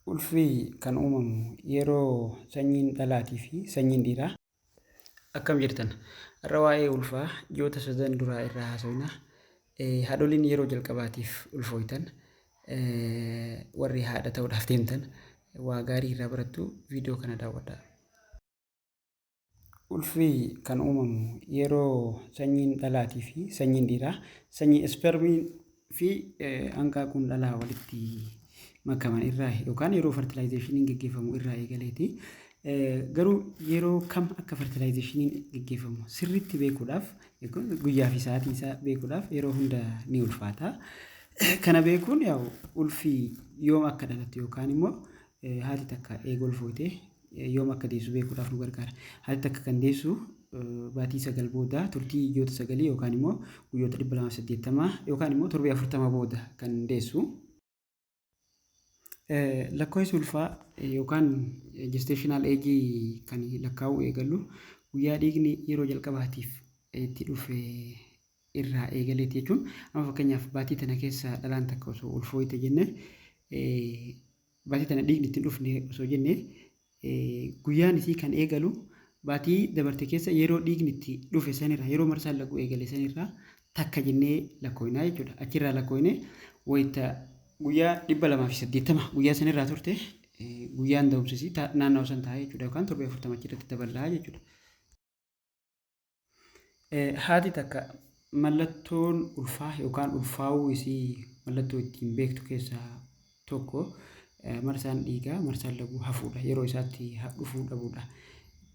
Ulfi kan uumamu yeroo sanyiin dhalaatii fi sanyiin dhiiraa. Akkam jirtan? Har'a waa'ee ulfaa ji'oota sadan duraa irraa haasofna. Haadholiin yeroo jalqabaatiif ulfooytan, warri haadha ta'uudhaaf deemtan waa gaarii irraa barattu, viidiyoo kana daawwadhaa. Ulfi kan uumamu yeroo sanyiin dhalaatii fi sanyiin dhiiraa, sanyii ispermiin fi hanqaaquun dhalaa walitti makaman irraa yookaan yeroo fertilizationiin geggeeffamu irraa eegaleeti. Garuu yeroo kam akka fertilizationiin geggeeffamu sirriitti beekuudhaaf, guyyaa fi sa'aatii isaa beekuudhaaf yeroo hunda ni ulfaata. Kana beekuun yaa'u ulfi yoom akka dhalattu yookaan immoo haati takka eega ulfooyte yoom akka deessu beekuudhaaf nu gargaara. Haati takka kan deessu baatii 9 booda, turtii ji'oota sagalii yookaan immoo guyyoota 280 yookaan immoo torbee 40 booda kan deessu. Lakkoofsi ulfaa yookaan gestational age kan lakkaa'uu eegallu guyyaa dhiigni yeroo jalqabaatiif itti dhufe irraa eegaleeti jechuun, amma fakkeenyaaf baatii tana keessa dhalaan takka osoo ulfooyte jenne, baatii tana dhiigni itti hin dhufne osoo jenne, guyyaan isii kan eegalu baatii dabarte keessa yeroo dhiigni itti dhufe sanirraa, yeroo marsaan laguu eegale sanirraa takka jennee lakkooynaa jechuudha. Achirraa lakkooynee wayita guyyaa 280 guyyaa sanirraa turte, guyyaan da'umsa isii naannawa san ta'a jechuudha, yookaan torbee 40 achirratti daballaa jechuudha. Haati takka mallattoon ulfaa yookaan ulfaa'uu isii mallattoo ittiin beektu keessaa tokko marsaan dhiigaa, marsaan laguu hafuudha. Yeroo isaatti dhufuu dhabuudha.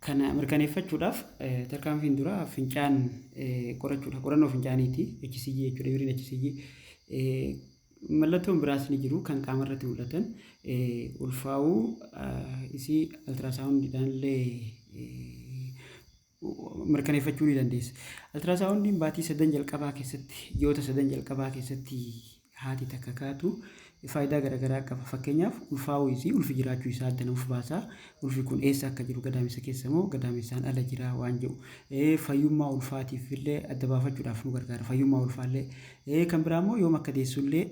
Kana mirkaneeffachuudhaaf tarkaanfiin duraa fincaan qorachuudha. Qorannoo fincaaniiti. HCG jechuudha. Urine HCG. Mallattoon biraas ni jiru kan qaama irratti mul'atan. Ulfaa'uu isii ultrasoundiidhaan illee mirkaneeffachuu ni dandeessa. Ultrasoundiin baatii sadan jalqabaa keessatti, ji'oota sadan jalqabaa keessatti haati takka kaatu faayidaa garaagaraa qaba. Fakkeenyaaf ulfaa'uu isii, ulfi jiraachuu isaa adda nuuf baasa. Ulfi kun eessa akka jiru, gadaamessa keessa moo gadaamessaan ala jira waan jedhu. Fayyummaa ulfaatiif illee adda baafachuudhaaf nu gargaara. Fayyummaa ulfaallee. Kan biraa immoo yoom akka deessu illee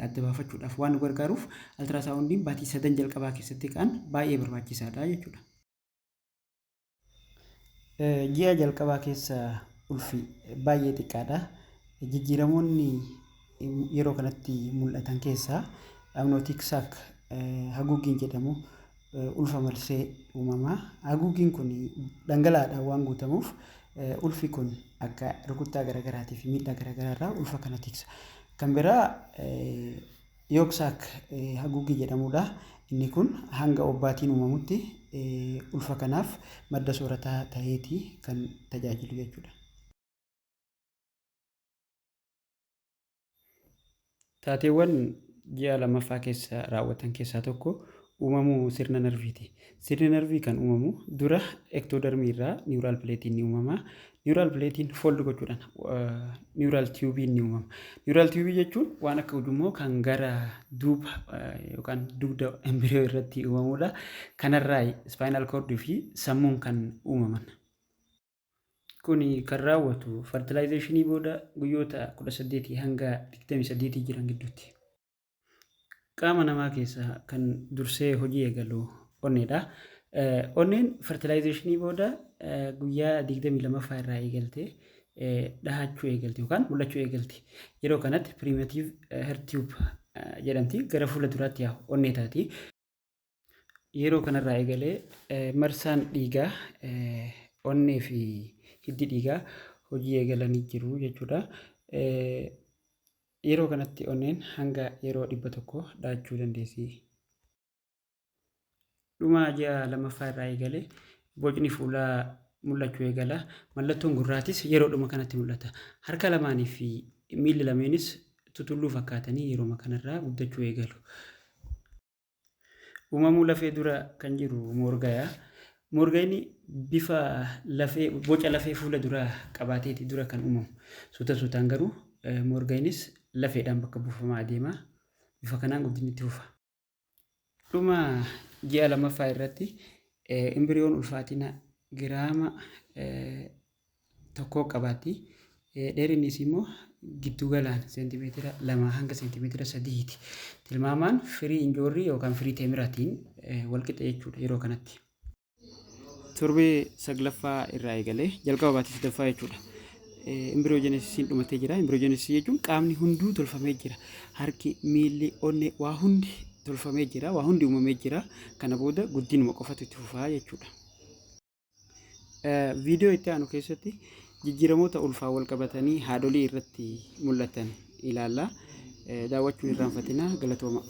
adda baafachuudhaaf waan nu gargaaruuf ultrasoundiin baatii sadan jalqabaa keessatti ka'an baay'ee barbaachisaadha jechuudha. Ji'a jalqabaa keessa ulfi baay'ee xiqqaadha. Jijjiiramoonni yeroo kanatti mul'atan keessaa amniotic sac haguuggiin jedhamu ulfa marsee uumama. Haguuggiin kun dhangala'aadhaan waan guutamuuf ulfi kun akka rukuttaa garaagaraatii fi miidhaa garaagaraa irraa ulfa kana tiksa. Kan biraa yolk sac haguuggii jedhamudha. Inni kun hanga obbaatiin uumamutti ulfa kanaaf madda soorataa ta'eeti kan tajaajilu jechuudha. Taateewwan ji'a lammaffaa keessa raawwatan keessaa tokko uumamuu sirna narviiti. Sirni narvii kan uumamu dura ectodermii irraa neural plate'n ni uumama. Neural plate'n fold gochuudhaan neural tube'n ni uumama. Neural tube jechuun waan akka ujummoo kan gara duuba yookaan dugda embryo irratti uumamudha. Kanarraa spinal cord fi sammuun kan uumaman. Kuni kan raawwatu fertilizationii booda guyyoota 18 hanga 28 jiran gidduutti. Qaama namaa keessaa kan dursee hojii eegalu onneedha. Onneen fertilizationii booda guyyaa 22ffaa irraa eegaltee dhahachuu eegalti yookaan mul'achuu eegalti. Yeroo kanatti primitive heart tube jedhamti. Gara fuula duraatti yaa'u onnee taati. Yeroo kanarraa eegalee marsaan dhiigaa onnee fi hiddi dhiigaa hojii eegalanii jiru jechuudha. Yeroo kanatti onneen hanga yeroo 100 dhahachuu dandeessi. Dhuma ji'a lammaffaa irraa eegalee bocni fuulaa mul'achuu eegala. Mallattoon gurraatis yeroodhuma kanatti mul'ata. Harka lamaanii fi miilli lameenis tutulluu fakkaatanii yeruma kanarraa guddachuu eegalu. Uumamuu lafee dura kan jiru moorgaya. Moorgayni bifa lafee, boca lafee fuula duraa qabaateeti dura kan uumamu. Suuta suutaan garuu moorgaynis lafeedhaan bakka buufamaa adeema. Bifa kanaan guddinni itti fufa. Dhuma ji'a lammaffaa irratti imbiriyoon ulfaatina giraama tokkoo qabaatti. Dheerinni isii immoo Giddu galaan seentimeetira 2 hanga seentimeetira 3ti. Tilmaamaan firii injoorrii yookaan firii teemiraatiin walqixa jechuudha yeroo kanatti. Torbee saglaffaa irraa eegalee, jalqaba baatii sadaffaa jechuudha. Embryogenesisiin dhumatee jira. Embryogenesisii jechuun qaamni hunduu tolfamee jira. Harki, miilli, onnee, waa hundi tolfamee jira. Waa hundi uumamee jira. Kana booda guddinuma qofatu itti fufaa jechuudha. Viidiyoo itti aanu keessatti jijjiiramoota ulfaa wal qabatanii haadholii irratti mul'atan ilaalla. Daawwachuu hin irraanfatinaa. Galatooma.